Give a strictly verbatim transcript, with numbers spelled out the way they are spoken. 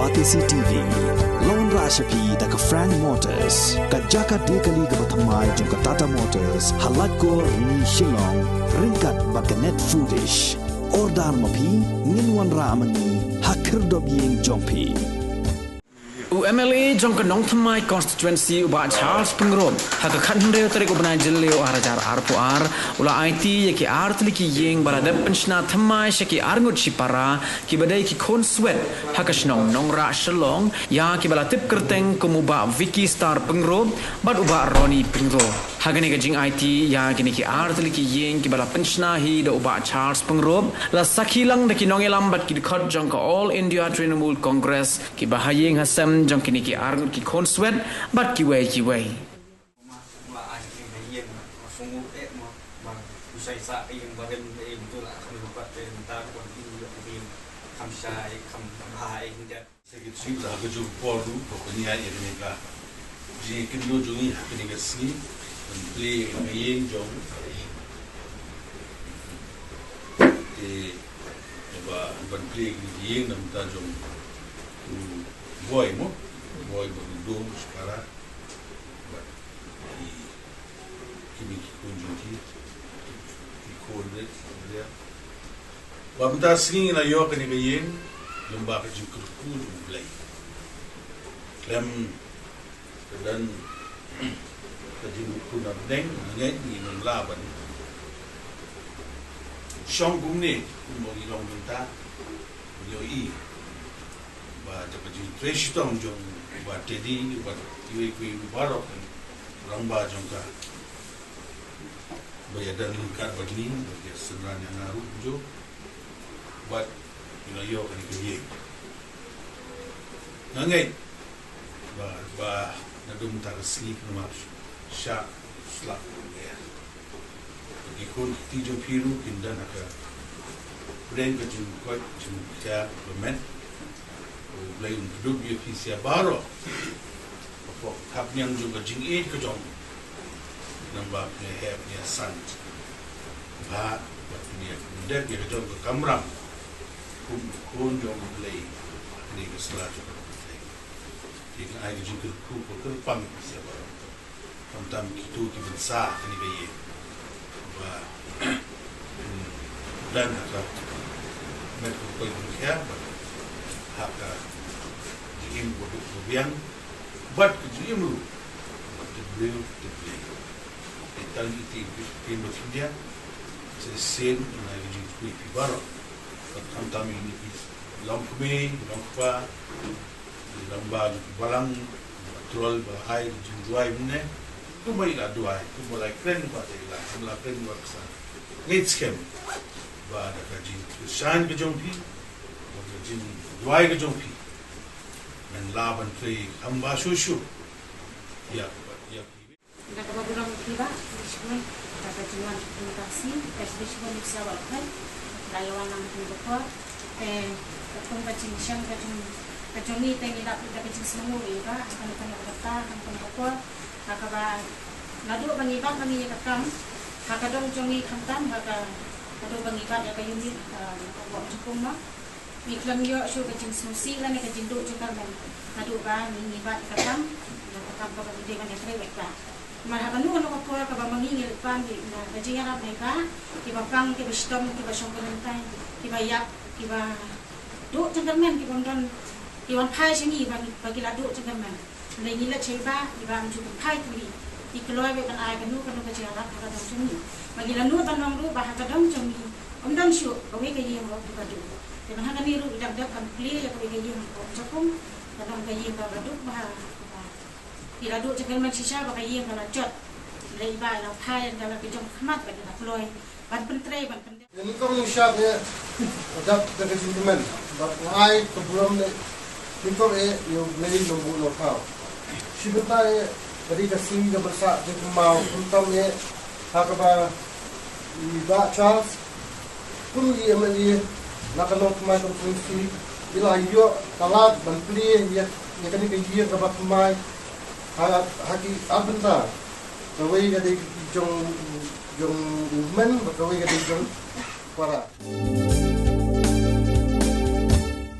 Batesi T V la wanrah sha phi da ka Frank Motors, ka jaka die kali kaba thymmai jong ka Tata Motors, ha Laitkor, Rni, Shillong, ryngkat bad ka Net Foodish. Order ma phi, ngin wanrah ma ngi ha khyrdop ïing jong phi. U M L A jong ka Nongthymmai Constituency, u Bah Charles Pyngrope, ha ka khathynriew tarik u bnai Jylliew ar hajar arphew ar, u la aiti ïa ki artylli ki ïing ba la dep pynshna thymmai sha ki arngut shipara, kiba dei ki khun swet, ha ka shnong Nongrah, Shillong, ïa kiba la tip kyrteng kum u Bah Vicky Star Pyngrope bad u Bah Ronnie Pyngrope. Ha kane ka jingaiti ïa kine ki artylli ki ïing kiba la pynshna hi da u Bah Charles Pyngrope, la sakhi lang da ki nongïalam bad ki dkhot jong ka All India Trinamool Congress, kiba ha ïing ha sem jong kine ki arngut ki khun swet bad kiwei kiwei. Secretary, la ka jong por ruh ba pynïaid ïa kane ka jingïakynduh jong ngi ha kane ka sngi, ban plie ïa ka ïing jong, te, ba ban plie ïa ka ïing na bynta jong u Boi mo, Boi ba u dum shipara, bad ki, ki mei ki khun jong ki, ki khun rit, rit. Ba mynta sngi ngi la ïoh kane ka ïing lyngba ka jingkyrkhu jong U Blei. Khlem ka don ka jingkyrkhu na bneng, nga ngeit ngim lah ban shong kumne, kumba ngi long mynta, ngi ïohi ba da ka jingtrei shitom jong u Bah Teddy, u Bah, kiwei kiwei baroh, rangbah jong ka, ba ïadon ryngkat bad ngi, ba ïa synran ïa nga ruh kumjuh, bad ngi la ïoh kane ka ïing. Nga ngeit ba, ba naduh mynta ka sngi, namar shah slap. Ki khun ki kti jong phi ruh kin don ha ka pdeng ka jingkoit jingkhiah ka met. U Blei un kdup ïa phi sha baroh. Hapoh ka khapniang jong ka jingïeit ka jong, nang ba phi hep ïa san, ba, ba phi ïa pyndet ïa ka jong ka kamram kum u khun jong U Blei ha kane ka sla jong ka pyrthei. Te nga ai ka jingkyrkhu ka kyrpang ïa phi sha baroh. Khamtam kito kiban sah ha kane ka ïing, ba, hmm, don ha ka met ka koit ka khiah, bad ha ka jingim ba duk ba biang, bad ka jingim ruh ba tip briew tip Blei. Te tang ïa kito kiba tip Blei, sa shisien nga ai ka jingkyrkhu ïa phi baroh. Bad khamtam ïa kine ki longkmie, longkpa, ki rangbah jong ki balang, ba troll, ba ai ka jingduwai mynne. Kumba i la duwai, kumba la kren, ba te i la, kumba la kren, ba ka sa ngeit skhem ba da ka jingkyrshan ka jong phi, ba ka jingduwai ka jong phi, men lah ban trei kham ba shuh shuh. Ïa, ïa. Da kaba burom ïa phi Bah, khublei shibun da ka jingwan kane ka sngi, khublei shibun ïa phi Bah Bah. Ba la ïa wan lang ha kane ka por. Te katkum ka jingshem ka jong, ka jong ngi te ngi dap da ka jingsngewnguh ïa Bah ha kane, kane ka bynta, ha kane, kane ka por. Ha kaba naduh ba ngi bat ba ngi ïa ka kam ha ka dong jong ngi khamtam ha ka, naduh ba ngi bat ïa ka unit, ah, ka bok jukung noh. Ngi khlem ïoh shuh ka jingsngewsih lane ka jingduh jingkyrmen naduh ba ngi, ngi bat ïa ka kam, ïa ka kam kaba ngi dei ban ïatrei bad ka. Namar ha kano kano ka por kaba ma ngi ngi leit pan, ngi, na ka jingïarap na i Bah, kiba pang, kiba shitom, kiba shong kynryntai, kiba ïap, kiba duh jingkyrmen, ki bym don, ki wan phai sha ngi ba, ba ki la duh jingkyrmen. Hynrei ngi leit sha i Bah, i Bah um ju pynphai tylli. I kloi beit ban ai kano kano ka jingïarap ha ka dong jong ngi. Ba ngi la nud ban long ruh ba ha ka dong jong ngi ym don shuh kawei ka ïing ruh kaba duh. Te ban ha kane ruh i dang dep ban plie ïa kawei ka ïing ha Pokjapung, ka dong ka ïing kaba duk bha, kaba ki la duh jingkyrmen shisha ba ka ïing ka la jot. Hynrei i Bah i la phai ïa la ki jong khmat ba ki la kloi ban pyntrei ban pyn Ïa nyngkong nyngshap ïa ka dap da ka jingkmen bad nga ai ka burom ïa nyngkong ïa U Blei Nongbuh Nongthaw. Shi bynta ïa ka dei ka sngi kaba sah jingkynmaw khamtam ïa ha kaba i Bah Charles kum i M L A na ka Nongthymmai Constituency i la ïoh ka lad ban plie ïa, ïa kane ka ïing kaba thymmai ha, ha ki ar bynta. Kawei ka dei jong, jong u kmen bad kawei ka dei jong u para.